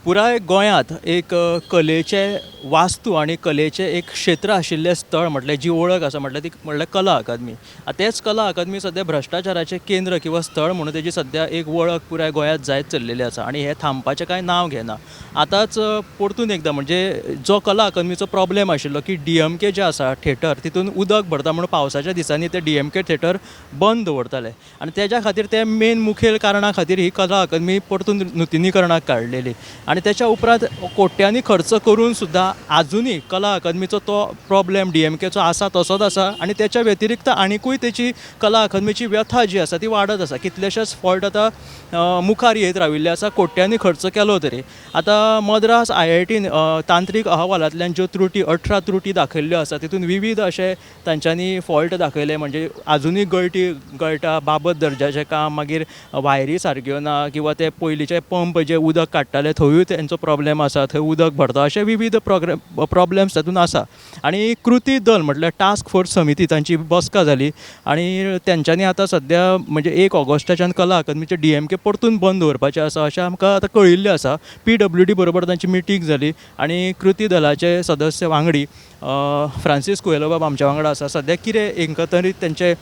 पुराय गोंयांत एक कलेचें वास्तू आनी कलेचें एक क्षेत्र आशिल्लें स्थळ म्हटल्यार जी वळख आसा म्हटल्यार ती म्हटल्यार कला अकादमी. आतां तेंच कला अकादमी सद्या भ्रश्टाचाराचें केंद्र किंवा स्थळ म्हणून तेजी सद्या एक वळख पुराय गोंयांत जायत चल्लेली आसा आनी हें थांबपाचें कांय नांव घेना. आतांच परतून एकदां म्हणजे जो कला अकादमीचो प्रॉब्लेम आशिल्लो की डी एम के जें आसा थेटर तितून उदक भरता म्हणून पावसाच्या दिसांनी ते डी एम के थेटर बंद दवरताले आनी तेज्या खातीर ते मेन मुखेल कारणा खातीर ही कला अकादमी परतून नुतनीकरणाक काडलेली आनी तेच्या उपरांत कोट्यांनी खर्च करून सुद्दां आजुनूय कला अकादमीचो तो प्रॉब्लेम डी एम केचो आसा तसोच आसा आनी तेच्या व्यतिरिक्त आनिकूय तेची कला अकादमीची व्यथा जी आसा ती वाडत आसा. कितलेशेच फॉल्ट आतां मुखार येत राविल्ले आसा कोट्यांनी खर्च केलो तरी. आतां मद्रास I I tin तांत्रीक अहवालांतल्यान ज्यो त्रुटी 18 त्रुटी दाखयल्ल्यो आसा तितून विवीध अशे तांच्यांनी फॉल्ट दाखयले, म्हणजे आजुनूय गळटी गळटा, बाबत दर्जाचें काम, मागीर वायरी सारक्यो ना किंवा ते पयलींचे पंप जे उदक काडटाले थंयूय तेंचो प्रॉब्लेम आसा, थंय उदक भरता, अशे विवीध प्रॉब्लेम्स तातूंत आसा. आनी कृती दल म्हटल्यार टास्क फोर्स समिती तांची बसका जाली आनी तेंच्यांनी आतां सद्या म्हणजे 1 ऑगस्टाच्यान कला अकादमीचे डी एम के परतून बंद दवरपाचें आसा अशें आमकां आतां कळिल्लें आसा. पी डब्ल्यू डी बरोबर तांची मिटींग जाली आनी कृती दलाचे सदस्य वांगडी फ्रांसीस कुएलो बाब आमच्या वांगडा आसा. सद्या कितें एकंदरीत तेंचे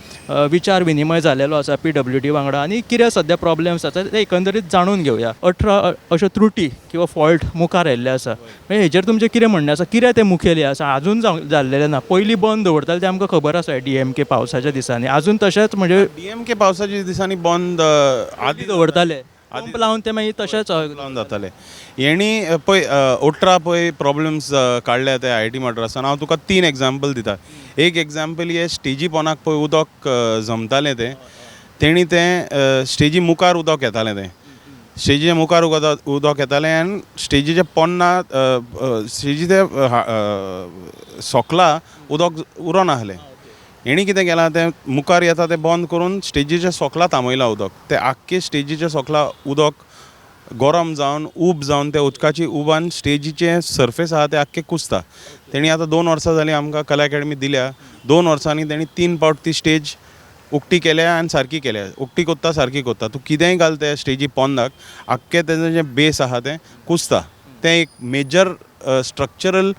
विचार विनिमय जालेलो आसा पी डब्ल्यू डी वांगडा आनी कितें सद्या प्रॉब्लेम्स आसा ते एकंदरीत जाणून घेवया. 18 अश्यो त्रुटी किंवा फॉल्ट मुखार आयिल्ले आसा, मागीर हेजेर तुमचें कितें म्हणणें आसा, कितें तें मुखेली आसा आजून जाल्लेलें ना? पयलीं बंद दवरताले तें आमकां खबर आसा डी एम के पावसाच्या दिसांनी, आजून तशेंच म्हणजे डी एम के पावसाच्या दिसांनी बंद आदी दवरताले, पंप लावन ते मागीर तशेंच लावन जाताले. हेणी पळय 18 पळय प्रॉब्लम्स काडल्या ते I I T मद्रासान. हांव तुका 3 एग्जाम्पल दिता. एक एग्जाम्पल हे स्टेजी पोनाक पळय उदक जमतालें तें, तेणी तें स्टेजी मुखार उदक येतालें, तें स्टेजीच्या मुखार उदक येतालें आनी स्टेजीच्या पोन्ना स्टेजी ते सोकला उदक उरोन आहलें. हेणी कितें केलां तें मुखार येता तें बंद करून स्टेजीच्या सोकला थांबयलां उदक, तें आख्खें स्टेजीच्या सोकला उदक गरम जावन ऊब जावन त्या उदकाची उबान स्टेजीचें सर्फेस आहा तें आख्खें कुसता. तेणी आतां 2 वर्सां जालीं आमकां कला अकादमी दिल्या, 2 वर्सांनी तेणी 3 पावट ती स्टेज उक्ती केल्या आनी सारकी केल्या. उक्ती कोत्ता सारकी कोत्ता, तूं कितेंय घाल ते स्टेजी पोंदाक आख्खें तेजें जें बेस आहा तें कुसता. तें एक मेजर स्ट्रक्चरल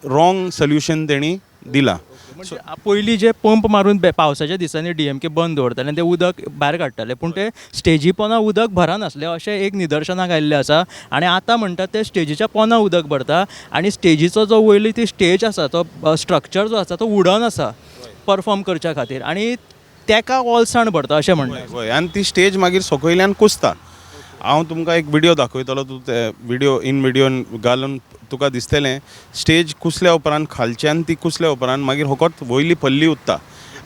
रॉंग सोल्युशन तेणी दिलां. म्हणजे पयलीं जे पंप मारून पावसाच्या दिसांनी डी एम के बंद दवरताले आनी तें उदक भायर काडटाले, पूण ते स्टेजी पोंदा उदक भरनासलें अशें एक निदर्शनाक आयिल्लें आसा. आनी आतां म्हणटात ते स्टेजीच्या पोंदा उदक भरता आनी स्टेजीचो जो वयली ती स्टेज आसा तो स्ट्रक्चर जो आसा तो वुडन आसा परफॉर्म करच्या खातीर आनी तेका ओलसाण भरता अशें म्हणटा. हय, आनी ती स्टेज मागीर सकयल्यान कुसता. हांव तुमकां एक विडियो दाखयतलो, तूं ते विडियो इन विडियो घालून तुका दिसतलें. स्टेज कुसल्या उपरांत खालच्यान ती कुसल्या उपरांत मागीर फकत वयली फल्ली उत्ता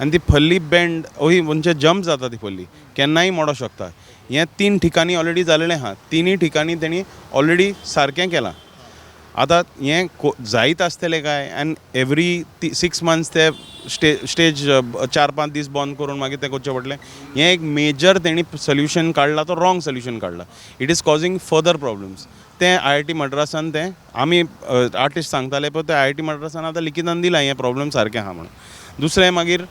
आनी ती फल्ली बेंड वय म्हणजे जम्प जाता, ती फल्ली केन्नाय मोडो शकता. हें 3 ठिकाणी ऑलरेडी जालेलें आहा, 3 ठिकाणी तेणी ऑलरेडी सारकें केलां. आतां हें जायत आसतलें काय? आनी एवरी 6 मंथ्स ते स्टेज 4-5 दीस बंद करून मागीर तें करचें पडलें. हें एक मेजर तेणी सोल्युशन काडलां, तो रॉंग सोल्युशन काडला. It is causing further problems. तें I I T मद्रासान तें आमी आर्टिस्ट सांगताले, पळय तें I I T मद्रासान आतां लिखितान दिलां हें प्रॉब्लम सारकें आहा म्हणून. दुसरें मागीर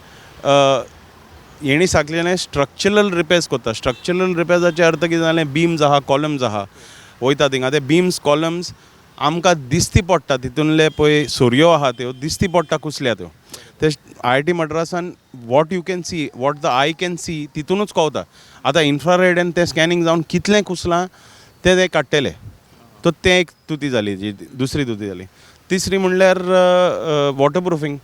हेणी सांगलेलें स्ट्रक्चरल रिपेर्स करता. स्ट्रक्चरल रिपेर्साचें अर्थ कितें जालें, बीम्स आहा, कॉलम्स आहा, वयता थिंगा ते बीम्स कॉलम्स आमकां दिसती पडटा, तितूनले पळय सरयो आहा त्यो दिसती पडटा कुसल्या त्यो. ते I I T मद्रासान what you can see, what the eye can see तितूनच कळटा. आतां इन्फ्रारेड आनी तें स्कॅनिंग जावन कितलें कुसलां तें ते काडटले. तो तें एक तुती जाली, जी दुसरी तुती जाली. तिसरी म्हणल्यार वॉटरप्रुफींग.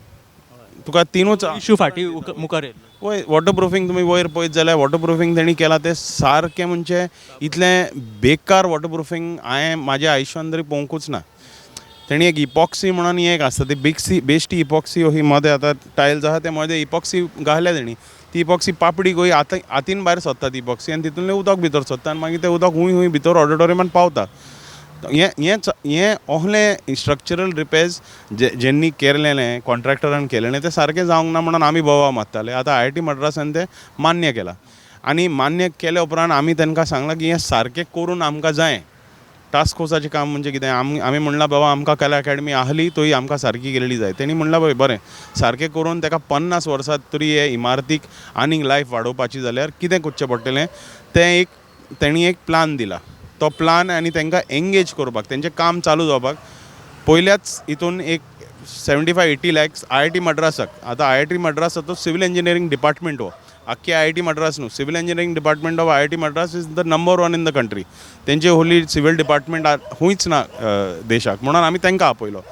तुका 3 इशू फाटीं मुखार येयल्लो. वय, वॉटरप्रुफींग तुमी वयर पळयत जाल्यार वॉटरप्रुफींग तेणी केलां तें सारकें म्हणजे इतलें बेकार वॉटरप्रुफींग हांवें म्हाज्या आयुश्यान तरी पळोवंकूच ना. तेणी एक इपॉक्सी म्हणून एक आसता, ती बेश्टी इपॉक्सी ही मदें आतां टायल्स आहा ते मदें इपॉक्सी घातल्या तेणी. ती इपॉक्सी पापडी गोय आतां हातीन भायर सोदता ती इपॉक्सी आनी तितूंतलें उदक भितर सोदता आनी मागीर तें उदक हूंय हूंय भितर ऑडिटोरियमान पावता. हें ओहलें स्ट्रक्चरल रिपेर्स जेन्नी केलेलें कॉन्ट्रॅक्टरान केलेलें तें सारकें जावंक ना म्हणून आमी बोवाळ मारताले. आतां I I T मद्रासान तें मान्य केलां आनी मान्य केल्या उपरांत आमी तांकां सांगलां की हें सारकें करून आमकां जायें. टास्क फोर्साचें काम म्हणजे कितें, आमी म्हणलां बाबा आमकां कला अकादमी आहली तरी आमकां सारकी केल्ली जाय. तेणी म्हणलां पळय बरें सारकें करून ताका 50 वर्सां तरी हे इमारतीक आनीक लायफ वाडोवपाची जाल्यार कितें करचें पडटलें तें एक तेणी एक प्लान दिला. तो प्लान आनी तांकां एंगेज करपाक, तेंचें काम चालू जावपाक पयल्याच हितून एक 75-80 lakhs IIT मद्रासाक. आतां IIT मद्रासाचो सिवील इंजिनियरींग डिपार्टमेंट हो, आख्खी IIT Madras न्हू, civil engineering department of IIT Madras is the number one in the country. तेंचे व्हडली सिवील डिपार्टमेंट खंयच ना देशाक, म्हणून आमी तांकां आपयलो.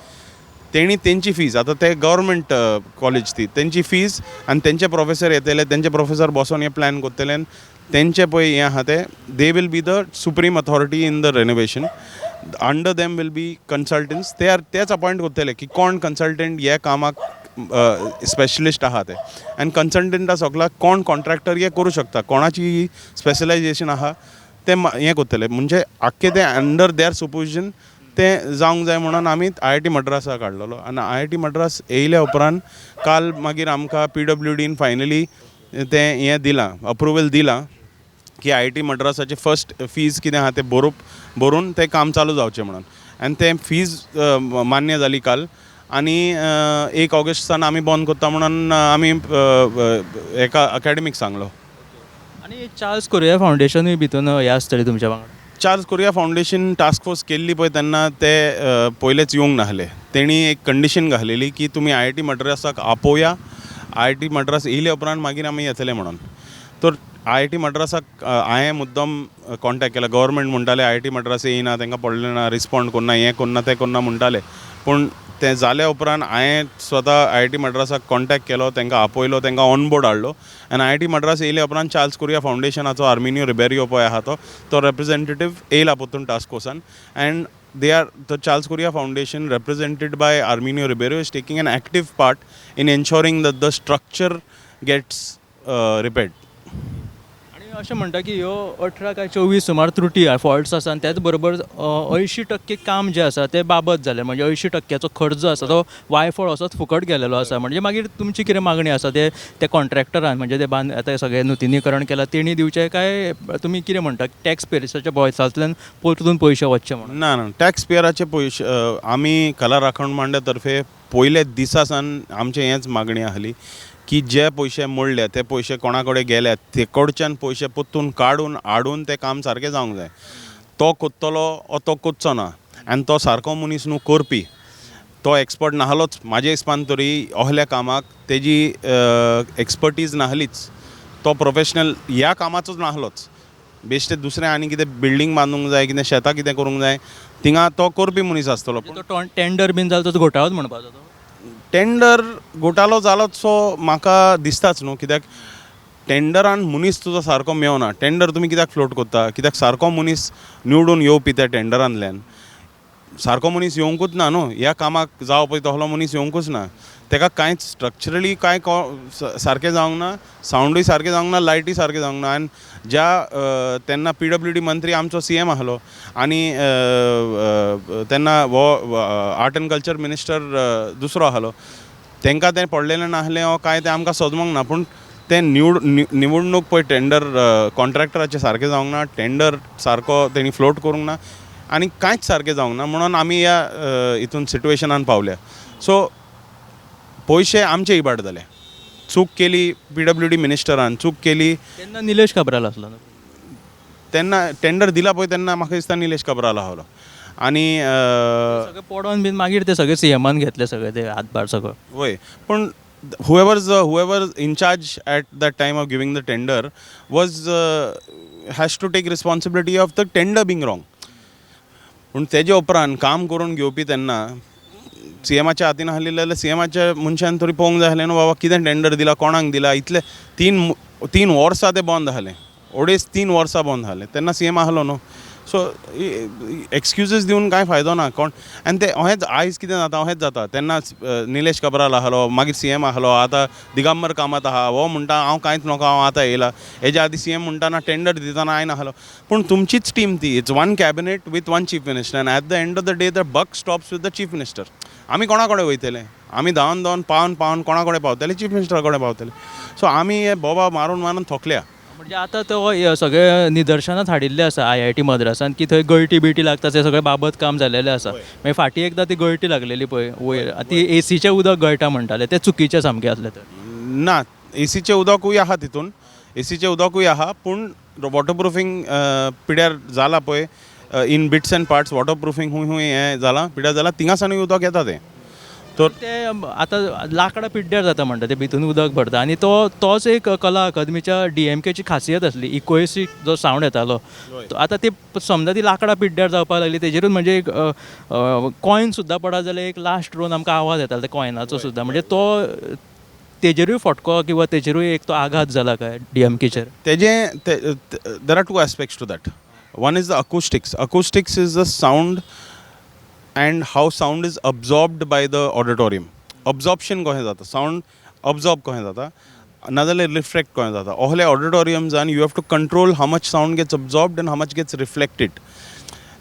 तेणी तेंची फीज, आतां ते गव्हर्मेंट कॉलेज ती, तेंची फीज आनी तेंचे प्रोफेसर येतले, तेंचे प्रोफेसर बसोन हे प्लॅन करतले आनी तेंचे पळय हें आहा तें, they will be the supreme authority in the renovation. Under them will be consultants. ते आर तेच अपॉयंट करतले की कोण कन्सल्टंट ह्या कामाक स्पेशलिस्ट आहा ते, आनी कन्सल्टंटा सोगला कोण कॉन्ट्रॅक्टर हे करूं शकता, कोणाची स्पेशलायजेशन आहा तें हें करतले. म्हणजे आख्खें तें अंडर there supervision तें जावंक जाय म्हणून आमी IIT मद्रासाक हाडलेलो. आनी IIT Madras येयल्या उपरांत काल मागीर आमकां PWDन फायनली तें हें दिलां, अप्रुवल दिलां की IIT मद्रासाचें फर्स्ट फीज कितें आहा तें बरोवप बरोवन तें काम चालू जावचें म्हणून. आनी तें फीज मान्य जाली काल आनी 1 ऑगस्ट सावन आमी बंद करता म्हणून आमी एका अकॅडमीक सांगलो. आनी चार्ल्स कोरिया फावंडेशनूय भितून हें आसतलें तुमच्या वांगडा? Charles Korea foundation task force केल्ली पळय, तेन्ना ते पयलेच येवंक नासले. तेणी एक कंडिशन घालेली की तुमी IIT मद्रासाक आपोवया, IIT Madras येयल्या उपरांत मागीर आमी येतले म्हणून. तर IIT मद्रासाक हांवें मुद्दम कॉन्टेक्ट केला. गव्हर्मेंट म्हणटाले IIT Madras येयना, तांकां पडलें ना, रिस्पोंड करना, हें करना, तें करना म्हणटाले. पूण तें जाल्या उपरांत हांवें स्वता IIT मद्रासाक कॉन्टेक्ट केलो, तांकां आपयलो, तांकां ऑन बोर्ड हाडलो आनी IIT Madras येयल्या उपरांत चार्ल्स कुरिया फावंडेशनाचो आर्मिनियो रिबेरियो पळय आहा, तो तो रेप्रेजेंटेटीव येयला परतून task फोर्सान, and they are the Charles Correa Foundation, represented by Arminio Ribeiro, is taking an active part in ensuring that the structure gets repaired. आनी अशें म्हणटा की ह्यो 18 काय 24 सुमार त्रुटी, फॉल्ट्स आसा आनी त्याच बरोबर 80% काम जें आसा तें बाबत जालें, म्हणजे 80 टक्क्याचो खर्च जो आसा तो वायफळ असोच फुकट गेलेलो आसा. म्हणजे मागीर तुमची कितें मागणी आसा? ते ते कॉन्ट्रॅक्टरान, म्हणजे ते बांद आतां सगळें नुतनीकरण केलां तेणी दिवचें, काय तुमी कितें म्हणटा, टॅक्स पेयर्साच्या बोल्सांतल्यान परतून पयशे वचचे म्हणून? ना ना, टॅक्स पेयराचे पयशे. आमी कला राखण मंडळा तर्फे पयले दिसा सावन आमचें हेंच मागणी आहली की जे पयशे मोडले ते पयशे कोणा कडेन गेल्यात ते कडच्यान पयशे परतून काडून हाडून तें काम सारकें जावंक जाय. तो कोत्तलो वो तो कोच्चो ना आनी तो सारको मनीस न्हू करपी, तो एक्सपर्ट नाहलोच. म्हाज्या हिसपान तरी असल्या कामाक तेजी एक्सपर्टीज नाहलीच. तो प्रोफेशनल ह्या कामाचोच नाहलोच. बेश्टे दुसरें आनी कितें बिल्डींग बांदूंक जाय, कितें शेतां कितें करूंक जाय, थिंगा तो करपी मनीस आसतलो. म्हणजे तो टेंडर बीन जालो तो घोटाळोच म्हणपाचो तो? टेंडर घोटालो जालोच सो म्हाका दिसताच न्हू, कित्याक टेंडरान मनीस तुजो सारको मेवना. टेंडर तुमी कित्याक फ्लोट करता? कित्याक सारको मनीस निवडून येवपी त्या टेंडरांतल्यान सारको मनीस येवंकूच ना न्हू. ह्या कामाक जावं पळय तसलो मनीस येवंकूच ना. तेका कांयच स्ट्रक्चरली कांय सारकें जावंक ना, सावंडूय सारकें जावंक ना, लायटूय सारकें जावंक ना. आनी ज्या तेन्ना PWD मंत्री आमचो CM आहलो आनी तेन्ना हो आर्ट एंड कल्चर मिनिस्टर दुसरो आहलो, तांकां तें पडलेलें नासलें वो कांय तें आमकां समजोंक ना. पूण तें निवडणूक पळय टेंडर कॉन्ट्रॅक्टराचें सारकें जावंक ना, टेंडर सारको तेणी फ्लोट करूंक ना आनी कांयच सारकें जावंक ना, म्हणून आमी ह्या हितून सिटुएशनान पावल्या. सो पयशे आमचे इबाड जाले. चूक केली PWD मिनिस्टरान, चूक केली. तेन्ना निलेश काब्राल आसलो न्हू? तेन्ना टेंडर दिला पळय तेन्ना म्हाका दिसता निलेश काब्राल आहलो आनी सगळें पडोन बीन मागीर ते सगळे सीएमान घेतले, सगळे ते हातभार सगळो. वय, पूण whoever in charge at that time of giving the tender was has to take responsibility of the tender being wrong. पूण तेजे उपरांत काम करून घेवपी तेन्ना सीएमाच्या हातीन आहली जाल्यार सीएमाच्या मनशान तरी पळोवंक जाय आसलें न्हू, बाबा कितें टेंडर दिला, कोणाक दिला. इतले 3 3 वर्सां तें बंद आहलें, अडेज तीन वर्सां बंद आहलें, तेन्ना सीएम आहलो न्हू. सो एक्सक्युजीस दिवन कांय फायदो ना कोण. आनी तें अहेंच आयज कितें जाता, अहेंच जाता. तेन्ना निलेश काब्राल आहलो, मागीर सीएम आहलो, आतां दिगंबर कामत आहा. हो म्हणटा हांव कांयच नको, हांव आतां येयला. हेज्या आदीं सीएम म्हणटा ना, टेंडर दितना हांवें आहलो. पूण तुमचीच टीम ती. It's one cabinet with one chief minister and at the end of the day the buck stops with the chief minister. आमी कोणा कडेन वयतले? आमी धांवन धांवन, पावन पावन कोणा कडेन पावतले? चीफ मिनिस्टरा कडेन पावतले. सो आमी हे बोबा मारून मारून थकल्या. म्हणजे आतां तो हे सगळें निदर्शनात हाडिल्लें आसा IIT मद्रासान की थंय गळटी बिळटी लागता, तें सगळें बाबत काम जालेलें आसा. मागीर फाटीं एकदां ती गळटी लागलेली पळय वयर, ती एसीचें उदक गळटा म्हणटाले, तें चुकीचें सामकें आसलें तर? ना, एसीचें उदकूय आहा तितून, एसीचें उदकूय आहा, पूण वॉटरप्रुफींग पिड्यार जाला पळय. In bits and parts water proofing खूंय खूंय हें जालां, पिड्यार जालां, थिंगासानूय उदक येता तें तर. ते आतां लांकडां पिड्ड्यार जाता म्हणटा, ते भितून उदक भरता आनी तो तोच एक कला अकादमीच्या डीएमकेची खासियत आसली, इकोएसीक जो सावंड येतालो तो. आतां ती समजा ती लांकडां पिड्ड्यार जावपाक लागली, तेजेरूच म्हणजे एक कॉयन सुद्दां पडत जाल्यार एक लास्ट रोवन आमकां आवाज येतालो त्या कॉयनाचो सुद्दां. म्हणजे तो तेजेरूय फटको किंवा तेजेरूय एक तो आघात जाला काय डीएमकेचेर? तेजें there are two aspects to that. One is the acoustics. Acoustics is the sound and how sound is absorbed by the auditorium. Absorption कशें जाता, सावंड अब्जॉर्ब कशें जाता नाजाल्यार रिफ्लेक्ट कशें जाता. असले ऑडिटोरियम्सान you have to control how much sound gets absorbed and how much gets reflected.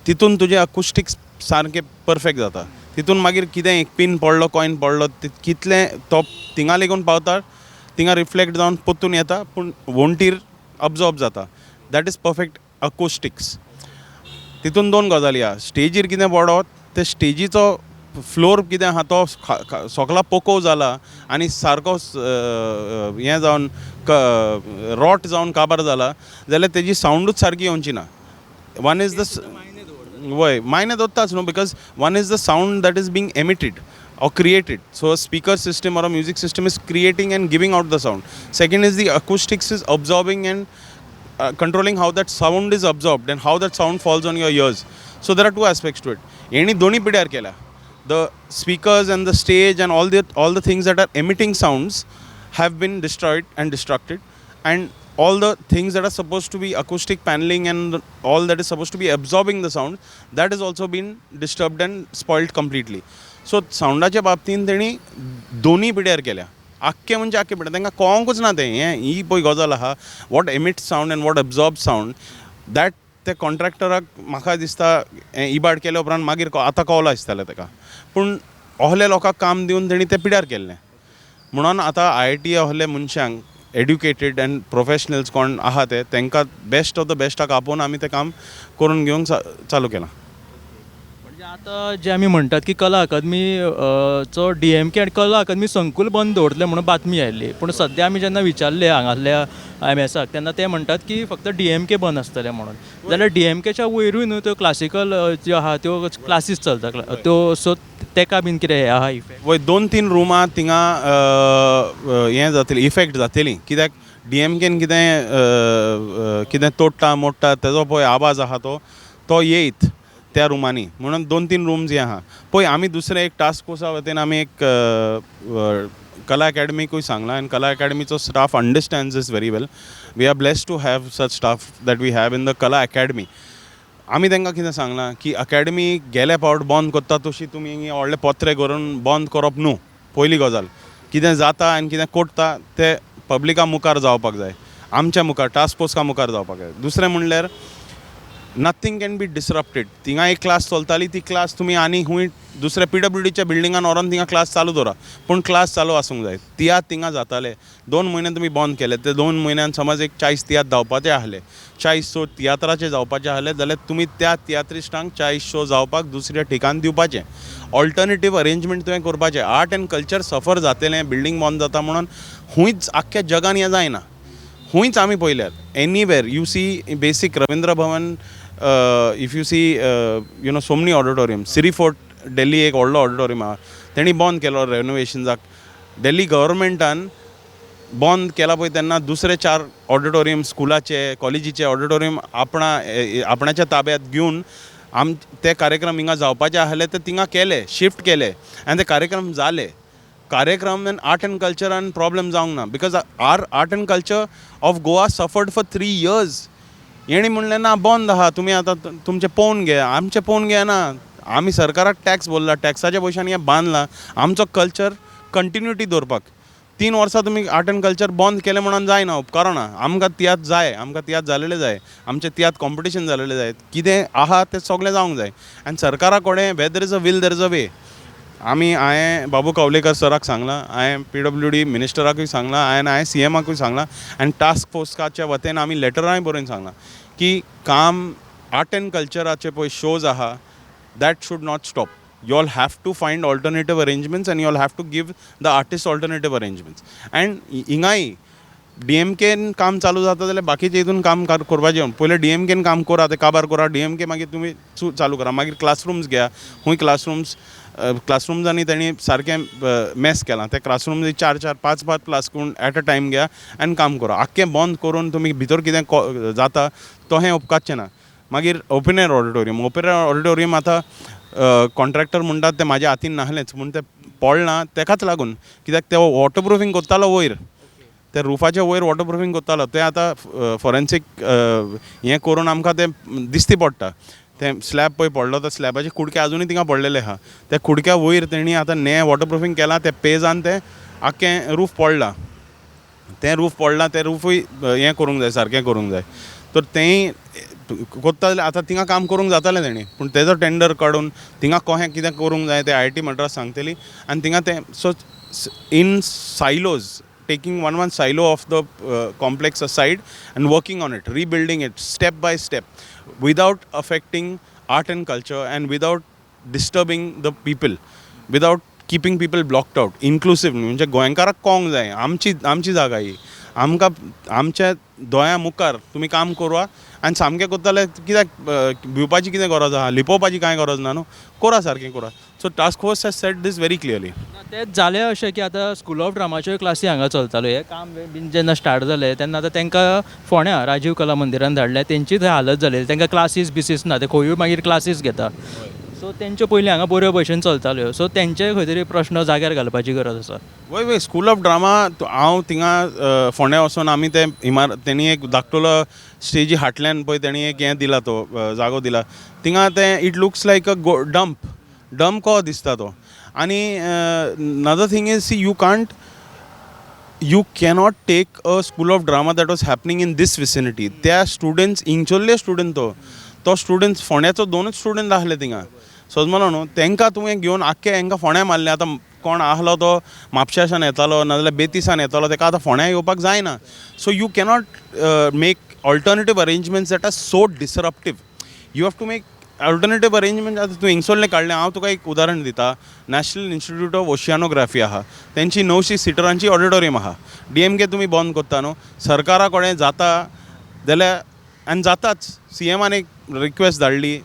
तितून तुजें अकुस्टिक्स सारकें परफेक्ट जाता. तितून मागीर कितें एक पीन पडलो, कॉयन पडलो, कितलें तो थिंगा लेगून पावता, थिंगा रिफ्लेक्ट जावन परतून येता, पूण वण्टीर अब्जॉर्ब जाता. That is perfect acoustics. तितून दोन गजाली आहा. स्टेजीर कितें पडत, ते स्टेजीचो फ्लोर कितें आहा तो सोगला पोको जाला आनी सारको हें जावन, रॉट जावन काबार जाला जाल्यार तेजी सावंडूच सारकी येवची ना. वन is the, वय, मायने दवरताच न्हू, because one is the sound that is being emitted or created. So a speaker system or a music system is creating and giving out the sound. Second is the acoustics is absorbing and controlling how that sound is absorbed and how that sound falls on your ears. So there are two aspects to it. हेणी दोन्ही पिड्यार केल्या. The speakers and the stage and all the things that are emitting sounds have been destroyed and destructed, and all the things that are supposed to be acoustic paneling and all that is supposed to be absorbing the sound, that has also been disturbed and spoiled completely. So सावंडाच्या बाबतीन तेणी दोन्ही पिड्यार केल्या, आख्खे म्हणजे आख्खे पिड्यार. तांकां कळोंकूच ना तें हें ही पळय गजाल आहा, what emit sound and what absorb sound, that ते कॉन्ट्रॅक्टराक म्हाका दिसता हें इबाड केल्या उपरांत मागीर आतां कवलां दिसतालें ताका. पूण असल्या लोकांक काम दिवन तेणी तें पिड्यार केल्लें. म्हणून आतां आयआयटी असले मनशांक, एड्युकेटेड एंड प्रोफेशनल्स कोण आहा ते, तांकां बेस्ट ऑफ the बेस्टाक आपोवन आमी तें काम करून घेवंक चालू केलां. म्हणजे आतां जे आमी म्हणटात की कला अकादमी चो डीएमके आनी कला अकादमी संकूल बंद दवरतले म्हणून बातमी आयिल्ली, पूण सद्या आमी जेन्ना विचारलें हांगासल्या एमएसाक तेन्ना ते म्हणटात की फक्त डीएमके बंद आसतलें म्हणून. जाल्यार डीएमकेच्या वयरूय न्हू त्यो क्लासिकल ज्यो आहा त्यो क्लासीस चलता त्यो, सो तेका बीन कितें हें आहा इफेक्ट? वय, दोन तीन रुमां थिंगा हें जातली, इफेक्ट जातली, कित्याक डीएमकेन कितें कितें तोडटा मोडटा तेजो पळय आवाज आहा तो तो येयत त्या रुमांनी. म्हणून दोन तीन रुम्स हे आहा पळय. आमी दुसरें एक टास्क फोर्सा वतीन आमी एक कला अकॅडमीकूय सांगलां आनी कला अकॅडमीचो staff understands this very well. We are blessed to have such staff that we have in the Kala Academy. आमी तांकां कितें सांगलां की अकॅडमी गेले फावट बंद करता तशी तुमी व्हडले पत्रे करून बंद करप न्हू. पयली गजाल, कितें जाता आनी कितें करता तें पब्लिका मुखार जावपाक जाय, आमच्या मुखार, टास्क फोर्सा मुखार जावपाक जाय. दुसरें म्हणल्यार nothing can be disrupted. थिंगा एक क्लास चलताली, ती क्लास तुमी आनी खूंय दुसऱ्या पीडब्ल्यूडीच्या बिल्डिंगान व्हरोन थिंगा क्लास चालू दवरा, पूण क्लास चालू आसूंक जाय. तियात्र थिंगा जाताले, 2 म्हयने तुमी बंद केले, ते 2 म्हयन्यान समज एक 40 तियात्र जावपाचे आहले, 40 शो तियात्राचे जावपाचे आहले जाल्यार तुमी त्या तियात्रिस्टांक 40 शो जावपाक दुसऱ्या ठिकाण दिवपाचें, ऑल्टरनेटीव अरेंजमेंट तुवें करपाचें. आर्ट एंड कल्चर सफर जातलें बिल्डींग बंद जाता म्हणून खूंयच आख्ख्या जगान हें जायना. खूंयच आमी पळयल्यार, anywhere you see, basic Ravindra Bhavan, if you see, so many auditorium, Siri Fort, Delhi एक व्हडलो ऑडिटोरियम आहा, तेणी बंद केलो रेनोवेशन्साक. दिल्ली गव्हर्मेंटान बंद केला पळय, तेन्ना दुसरे चार ऑडिटोरियम, स्कुलाचे, कॉलेजीचे ऑडिटोरियम आपणा आपणाच्या ताब्यात घेवन आम ते कार्यक्रम हिंगा जावपाचे आहले ते थिंगा केले, शिफ्ट केले आनी ते कार्यक्रम जाले. कार्यक्रम एंड आर्ट एंड कल्चरान प्रॉब्लम जावंक ना, because our art and culture of Goa suffered for 3 years. हेणी म्हणलें ना, बंद आहा, तुमी आतां तुमचें पळोवन घे. आमचें पळोवन घेना, आमी सरकाराक टॅक्स भरला, टॅक्साच्या पयशांनी हें बांदलां. आमचो कल्चर कंटिन्युटी दवरपाक 3 वर्सां तुमी आर्ट एंड कल्चर बंद केलें म्हणून जायना, उपकारना. आमकां तियात्र जाय, आमकां तियात्र जालेले जाय, आमचें तियात्र कॉम्पिटिशन जालेलें जाय, कितें आहा तें सगळें जावंक जाय. आनी सरकारा कडेन, where there is a will, there is a way. आमी, हांवें बाबू कवलेकर सराक सांगलां, हांवें पीडब्ल्यूडी मिनिस्टराकूय सांगलां, हांवें सीएमाकूय सांगलां आनी टास्क फोर्साच्या वतीन आमी लेटरांय बरोवन सांगलां की काम आर्ट एंड कल्चराचे पळय शोज आहा, that should not stop. You all have to find alternative arrangements and you all have to give the artist alternative arrangements. And हिंगाय डीएमकेन काम चालू जाता जाल्यार बाकीचे हितून काम करपाचें. पयलें डीएमकेन काम करा, तें काबार करा डीएमके, मागीर तुमी चालू करा. मागीर क्लासरुम्स घेया. खूंय क्लासरुम्स, क्लासरुम्सांनी तेणी सारकें मॅस केलां. ते क्लासरूम चार चार पांच पांच क्लासरूम एट अ टायम घेया आनी काम करा. आख्खें बंद करून तुमी भितर कितें जाता तशें उपकारचें ना. मागीर open air auditorium, open air auditorium आतां कॉन्ट्रॅक्टर म्हणटात तें म्हाज्या हातीन नासलेंच म्हूण तें पडलां. तेकाच लागून कित्याक ते वॉटरप्रुफींग करतालो वयर, ते रुफाच्या वयर वॉटरप्रुफींग करतालो. तें आतां फॉरेन्सीक हें करून आमकां तें दिसती पडटा. तें स्लॅब पळय पडलो, तो स्लॅबाचे कुडके आजुनूय थिंगा पडलेले आहा. त्या कुडक्या वयर तेणी आतां ने वॉटरप्रुफींग केलां. तें पेजान तें आख्खें रूफ पडलां. तें रूफ पडलां, तें रुफूय हें करूंक जाय, सारकें करूंक जाय. तर तेंय कोत्ता जाल्यार आतां थिंगा काम करूंक जातालें तेणी, पूण तेजो टेंडर काडून थिंगा कशें कितें करूंक जाय तें आयआयटी मद्रास सांगतली आनी थिंगा तें. So in silos, taking one one silo of the complex aside and working on it, rebuilding it step by step without affecting art and culture and without disturbing the people, without keeping people blocked out, inclusive. म्हणजे गोंयकाराक कोंक जाय, आमची आमची जागा ही, आमकां आमच्या दोळ्या मुखार तुमी काम करा. आनी सामकें करता जाल्यार कित्याक भिवपाची कितें गरज आहा? लिपोवपाची कांय गरज ना न्हू. करा, सारकें करा. So task force has said this very clearly. तेंच जालें अशें की आतां स्कूल ऑफ ड्रामाच्योय क्लासी हांगा चलताल्यो. हें काम बीन जेन्ना स्टार्ट जालें तेन्ना आतां तांकां फोंड्या राजीव कला मंदिरान धाडले. तेंची थंय हालत जाली. तांकां क्लासीस बिसीस ना, ते खंयूय मागीर क्लासीस घेता. सो तेंच्यो पयलीं हांगा बऱ्यो भशेन चलताल्यो. सो तेंचे खंय तरी प्रश्न जाग्यार घालपाची गरज आसा. वय, स्कूल ऑफ ड्रामा, हांव थिंगा फोंड्या वचोन आमी ते इमारत, तेणी एक धाकटुलो स्टेजी हाटल्यान पळय तेणी एक हें दिला, तो जागो दिला थिंगा. तें it looks like a go dump, dump कहो दिसता तो. आनी another thing is, see, you can't, you cannot take a school of drama that was happening in this vicinity. त्या स्टुडंट्स इंचोल्ले स्टुडंट, तो तो स्टुडंट्स फोंड्याचो दोनूच स्टुडंट आहले थिंगा, समजलो न्हू? तेंकां तुवें घेवन आख्खे हेंकां फोंड्या मारले. आतां कोण आहलो तो म्हापशासान येतालो, नाजाल्यार बेतीसान येतालो, तेका आतां फोंड्या येवपाक जायना. So you cannot make alternative arrangements that are so disruptive. You have to make alternative arrangement. आतां तूं हिंगसोल्लें काडलें. हांव तुका एक उदाहरण दिता. नॅशनल इन्स्टिट्यूट ऑफ ओशियानोग्राफी आहा, तेंची 900 सिटरांची ऑडिटोरियम आहा. डीएमके तुमी बंद करता न्हू. सरकारा कडेन जाता जाल्यार, आनी जाताच, सीएमान एक रिक्वेस्ट धाडली.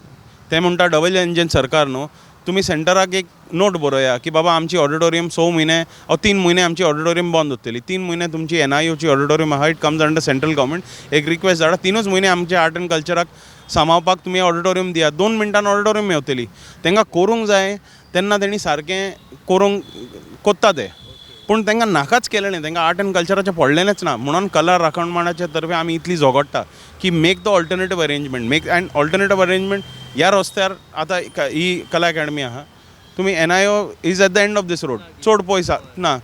ते म्हणटा, डबल इंजन सरकार न्हू, तुमी सेंटराक एक नोट बरोया की बाबा आमची ऑडिटोरियम 6 म्हयने ओ 3 म्हयने आमची ऑडिटोरियम बंद उरतली. 3 म्हयने तुमची एनआयओची ऑडिटोरियम आहा, it comes under central government. एक रिक्वेस्ट धाडा, तिनूच म्हयने आमच्या आर्ट एंड कल्चराक सांबाळपाक तुमी ऑडिटोरियम दिया. 2 मिनटान ऑडिटोरियम मेवतली तांकां. करूंक जाय तेन्ना तेणी सारकें करूंक कोत्ता ते, पूण तांकां नाकाच केलें न्ही. तांकां आर्ट एंड कल्चराचें पडलेलेंच ना. म्हणून कला राखण मांडाच्या तर्फे आमी इतली झगडटा की make the alternative arrangement, make an alternative arrangement. ह्या रस्त्यार आतां ही कला अकॅडमी आहा, तुमी NIO is at the end of this road, चड पयस ना.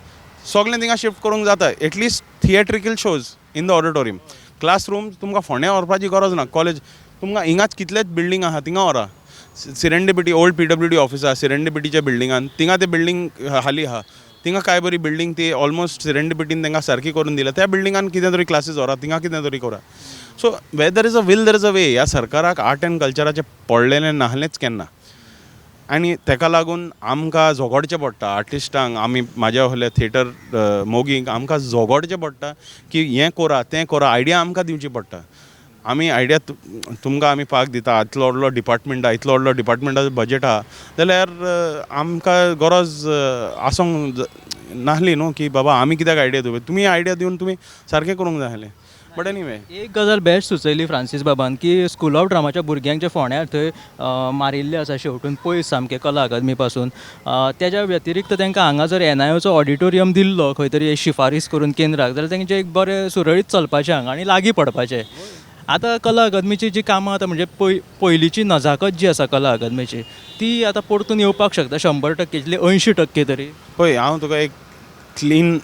सगळें थिंगा शिफ्ट करूंक जाता, at least theatrical shows in the auditorium. Classroom तुमकां फोंड्या व्हरपाची गरज ना. कॉलेज तुमकां हिंगाच कितलेच बिल्डींग आहा, थिंगा व्हरा. सिरेंडिपिटी ओल्ड पीडब्ल्यूडी ऑफिस आहा सिरेंडिपिटीच्या बिल्डिंगान, थिंगा ते बिल्डींग हाली आहा. थिंगा काय बरी बिल्डींग ती. ऑलमोस्ट सिरेंडिपिटीन तांकां सारकी करून दिल्या. त्या बिल्डिंगान कितें तरी क्लासीस व्हरा, थिंगा कितें तरी करा. So where there is a will, there is a way. ह्या सरकाराक आर्ट एंड कल्चराचें पडलेलें नासलेंच केन्ना आनी तेका लागून आमकां झगडचें पडटा. आर्टिस्टांक, आमी म्हाज्या व्हडल्या थिएटर मोगींक आमकां झगडचें पडटा की हें करा, तें करा. आयडिया आमकां दिवची पडटा. आमी आयडिया तुमकां आमी पाक दिता. इतलो व्हडलो डिपार्टमेंट आहा, इतलो व्हडलो डिपार्टमेंटाचो बजट आहा, जाल्यार आमकां गरज आसोंक नासली न्हू की बाबा आमी कित्याक आयडिया दिवप? तुमी आयडिया दिवन तुमी सारकें करूंक जाय आसलें. But anyway. एक गजाल बेस्ट सुचयली फ्रांसीस बाबान की स्कूल ऑफ ड्रामाच्या भुरग्यांक जे फोंड्यार थंय मारिल्ले आसा शेवटून पयस सामकें कला अकादमी पासून, तेज्या व्यतिरिक्त तांकां हांगा जर एनआयओचो ऑडिटोरियम दिल्लो खंय तरी शिफारीस करून केंद्राक, जाल्यार तेंचें एक बरें सुरळीत चलपाचें हांगा आनी लागीं पडपाचें. आतां कला अकादमीची जी कामां आतां म्हणजे पयलींची नजाकत जी आसा कला अकादमीची, ती आतां परतून येवपाक शकता 100 टक्केतली 80% तरी. पळय, हांव तुका एक क्लीन,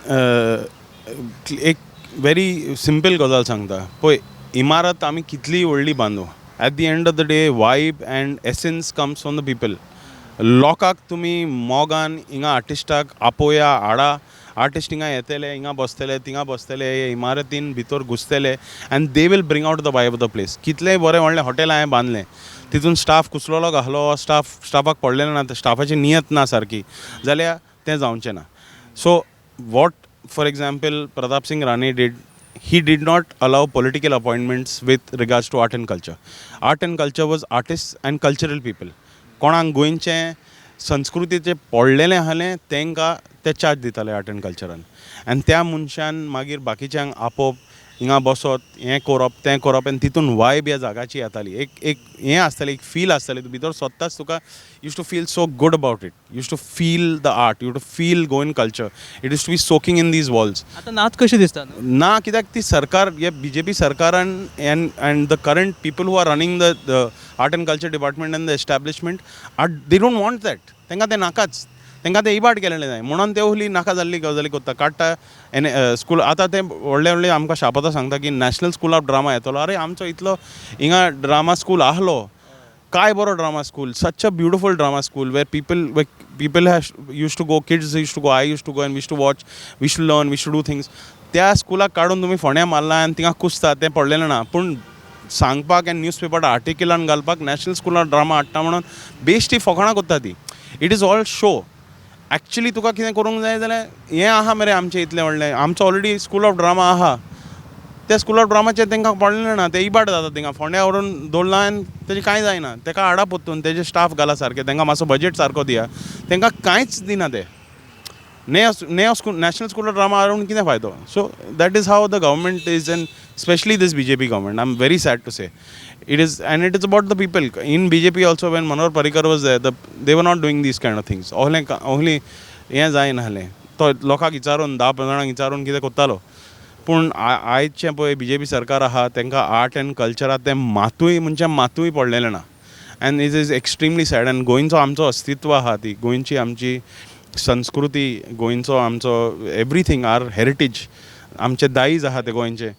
एक व्हेरी सिंपल गजाल सांगता. पळय, इमारत आमी कितलीय व्हडली बांदू, at the end of the day vibe and essence comes from the people. लोकांक तुमी मोगान हिंगा आर्टिस्टाक आपोया, हाडा. आर्टिस्ट हिंगा येतले, हिंगा बसतले, थिंगा बसतले, हे इमारतीन भितर घुसतले and they will bring out the vibe of the place. कितलेंय बरें व्हडलें हॉटेल हांवें बांदलें, तितून स्टाफ कुसलोलो घालो, स्टाफाक पडलेलें ना, स्टाफाची नियत ना सारकी जाल्यार तें जावचें ना. So what, for example, Pratap Singh Rane did He did not allow political appointments with regards to art and culture. Art and culture was artist and cultural people. कोणाक गोंयचें संस्कृतीचें पडलेलें आहलें, तांकां ते चार्ज दिताले आर्ट एंड कल्चरान. आनी त्या मनशान मागीर बाकीच्यांक आपोवप, हिंगा बसत, हें करप, तें करप, आनी तितून वायब ह्या जागाची येताली. एक एक हें आसतालें, एक फील आसतालें. तूं भितर सोदताच तुका used to feel so good about it, used to feel the art, you to feel Goan culture. It used to be soaking in these walls. आतां नाच कशी दिसता, न्हू? ना, कित्याक ती सरकार, हे बीजेपी सरकारान and the current people who are running the art and culture department and the establishment are, they don't want that. तांकां तें नाकाच. तांकां तें इबाड केलेलें जाय म्हणून ते ओहली नाका जाल्ली गजाली करता, काडटा एन स्कूल. आतां ते व्हडले व्हडले आमकां शापतां सांगता की नॅशनल स्कूल ऑफ ड्रामा येतलो. अरे, आमचो इतलो हिंगा ड्रामा स्कूल आहलो, काय बरो drama school, such a beautiful drama school where people has used to go, kids used to go, I used to go, and we used to watch, we used to learn, we used to do things. त्या स्कुलाक काडून तुमी फोंड्या मारला आनी थिंगा कुसता, तें पडलेलें ना. पूण सांगपाक आनी न्यूज पेपर आर्टिकलान घालपाक नॅशनल स्कुलान ड्रामा हाडटा म्हणून बेश्टी फकाणां करता ती. It is all show, actually. तुका कितें करूंक जाय जाल्यार हें आहा मरे आमचें इतलें व्हडलें, आमचो ऑलरेडी स्कूल ऑफ ड्रामा आहा. त्या स्कूल ऑफ ड्रामाचेर तांकां पडलें ना, तें इबाड जाता. थिंगा फोंड्या व्हरून दवरलां आनी तेजें कांय जायना. तेका हाडा परतून, तेजे स्टाफ घाला सारकें, तांकां मातसो बजट सारको दिया. तांकां कांयच दिना ते. ने ने school, national school of drama हाडून कितें फायदो? So that is how the government is, and specially this BJP government, I am very sad to say it is. And it is about the people in BJP also. When Manohar Parrikar was there, they were not doing these kind of things. ओहलें ओहली हें जायनासलें. तो लोकांक विचारून, 10-15 जाणांक विचारून कितें करतालो. पूण आयचें पळय बीजेपी सरकार आहा, तांकां आर्ट एंड कल्चराक तें मातूय म्हणजे मातूय पडलेलें ना, and it is extremely sad. And गोंयचो आमचो अस्तित्व आहा, ती गोंयची आमची संस्कृती, गोंयचो आमचो एवरीथींग, are heritage, आमचें दायज आहा तें गोंयचें,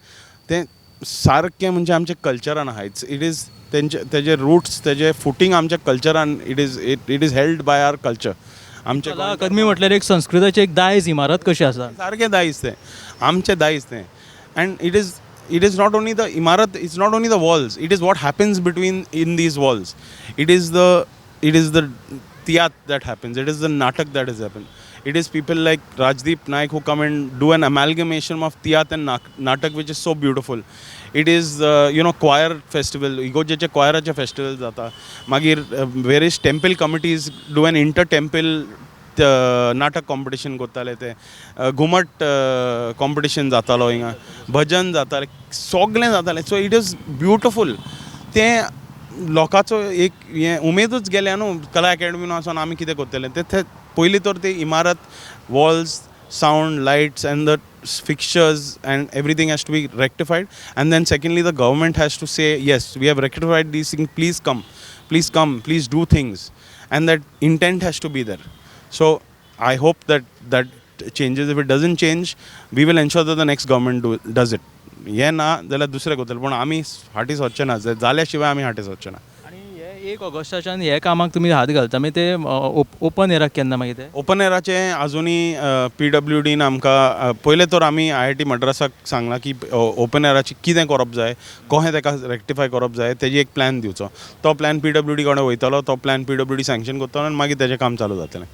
तें सारकें म्हणजे आमच्या कल्चरान आहा. It is तेंचे तेजे रुट्स, तेजे फुटींग आमच्या कल्चरान. It is held by our culture, आमचे कला अकादमी म्हटल्यार एक संस्कृताची एक दायज इमारत कशी आसा. सारकें दायज तें, आमचें दायज तें. And it is not only the इमारत, it's not only the walls, it is what happens between in these walls. It is the tiatr that happens, it is the नाटक that is happen, it is people like Rajdeep Naik who come and do an amalgamation of tiatr and नाटक, which is so beautiful. It is choir festival, इगोर्जेचे क्वायराचे festival जाता. मागीर various temple committees do an inter temple नाटक competition करताले ते. घुमट competition जातालो हिंगा, भजन जातालें, सगळें जातालें. So it is beautiful. तें लोकांचो एक हें उमेदूच गेल्या न्हू. कला एकाडमीन वचोन आमी कितें करतले? ते ते पयलीं तर ती इमारत, walls, sound, lights and the fixtures and everything has to be rectified. And then secondly, the government has to say, "Yes, we have rectified these things. Please come, please come, please do things." And that intent has to be there. So I hope that that changes. If it doesn't change, we will ensure that the next government does it. हें ना जाल्यार दुसरें करतले, पूण आमी फाटीं सरचे ना. जाल्या शिवाय आमी फाटीं सरचे ना. आनी हे 1 ऑगस्टाच्यान हे कामाक तुमी हात घालता, मागीर ते ओपन एराक केन्ना मागीर ते? ओपन एराचें अजुनूय पीडब्ल्यूडीन आमकां पयलें तर आमी आयआयटी मद्रासाक सांगलां की ओपन एराचें कितें करप जाय, कशें ताका रेक्टिफाय करप जाय, तेजी एक प्लॅन दिवचो. तो प्लॅन पीडब्ल्यूडी कडेन वयतलो, तो प्लॅन पीडब्ल्यूडी सँक्शन करतलो आनी मागीर तेजें काम चालू जातलें.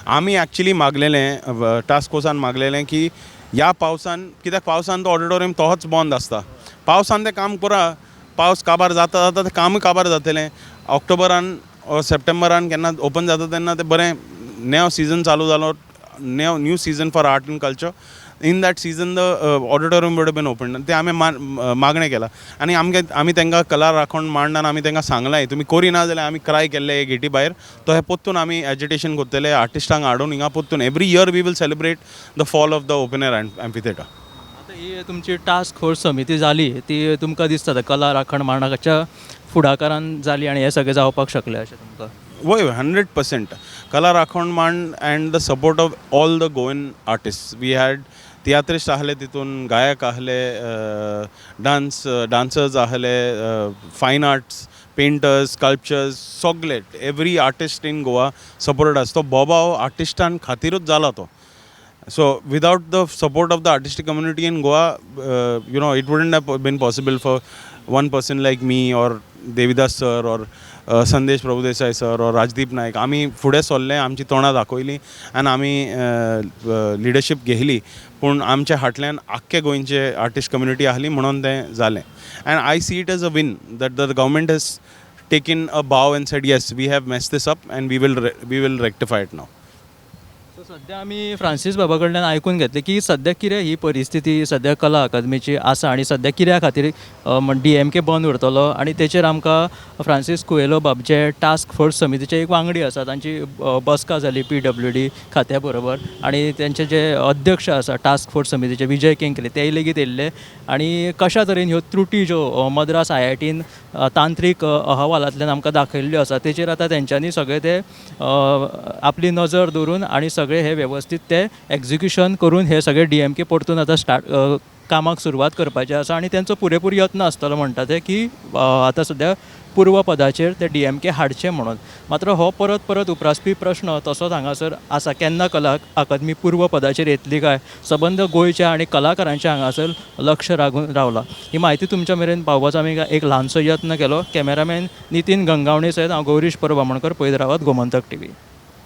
आमी एक्चुली मागलेलें, टास्क फोर्सान मागलेलें की ह्या पावसान, कित्याक पावसान तो ऑडिटोरियम तोच बंद आसता, पावसान तें काम करा. पावस काबार जाता जाता तें कामूय काबार जातलें. ऑक्टोबरान ऑर सप्टेंबरान केन्ना ओपन जाता तेन्ना तें बरें नेव सिजन चालू जालो, new new season for art and culture. In that season the auditorium would been open. तें आमी मागणें केलां आनी आमगे आमी तांकां कला राखण मांडान आमी तांकां सांगलां, तुमी करिना जाल्यार आमी क्राय केल्ले गेटी भायर, तो हे परतून आमी एजिटेशन करतले, आर्टिस्टांक हाडून हिंगा परतून every year we will celebrate the fall of the open air amphitheatre. आतां ही तुमची टास्क फोर्स समिती जाली, ती तुमकां दिसता आतां कला राखण मांडाच्या फुडाकारान जाली आनी हें सगळें जावपाक शकलें अशें तुमकां? वय, 100%. कला राखण मांड and the support of all the Goan artist. We had tiatrist आहले तितून, गायक आहले, डांसर्स आहले, फायन आर्ट्स, पेंटर्स, स्कल्पचर्स, सगळे. Every artist in Goa support us. तो बोबाव आर्टिस्टां खातीरूच जाला तो. So without the support of the artistic community in Goa, it wouldn't have been possible for One person like me or Devidas sir or Sandesh Prabhudesai sir or Rajdeep Naik, आमी फुडें सरले, आमची तोंडां दाखयलीं आनी आमी लिडरशीप घेयली. पूण आमच्या फाटल्यान आख्खे गोंयचे आर्टिस्ट कम्युनिटी आहली म्हणून तें जालें. And I see it as a win that the government has taken a bow and said, "Yes, we have messed this up and we will rectify it now." So सद्या आमी Francis बाबा कडल्यान आयकून घेतलें की सद्या कितें ही परिस्थिती सद्या कला अकादमीची आसा आनी सद्या कित्या खातीर डीएमके बंद उरतलो. आनी तेचेर आमकां फ्रांसीस कुएलो बाब जे टास्क फोर्स समितीचे एक वांगडी आसा, तांची बसका जाली पीडब्ल्यूडी खात्या बरोबर आनी तेंचे जे अध्यक्ष आसा टास्क फोर्स समितीचे, विजय केंकरे, तेय लेगीत येयल्ले. आनी कशा तरेन ह्यो त्रुटी ज्यो मद्रास आयआयटीन तांत्रीक अहवालांतल्यान आमकां दाखयल्ल्यो आसा, तेचेर आतां तेंच्यांनी सगळे ते आपली नजर दवरून आनी सगळे हे वेवस्थीत ते एक्जिक्युशन करून हे सगळे डीएमके परतून आतां स्टार्ट कामाक सुरवात करपाचें आसा. आनी तेंचो पुरेपूर यत्न आसतलो म्हणटा ते की आतां सद्या पूर्व पदाचेर ते डीएमके हाडचे म्हणून. मात्र हो परत परत उप्रासपी प्रश्न तसोच हांगासर आसा, केन्ना कला अकादमी पूर्व पदाचेर येतली काय? सबंद गोंयच्या आनी कलाकारांच्या हांगासर लक्ष लागून रावलां. ही म्हायती तुमच्या मेरेन पावोवपाचो आमी एक ल्हानसो यत्न केलो. कॅमेरामॅन नितीन गंगावणे सयत हांव गौरीश परब आमोणकर, पळयत रावात गोमंतक टीव्ही.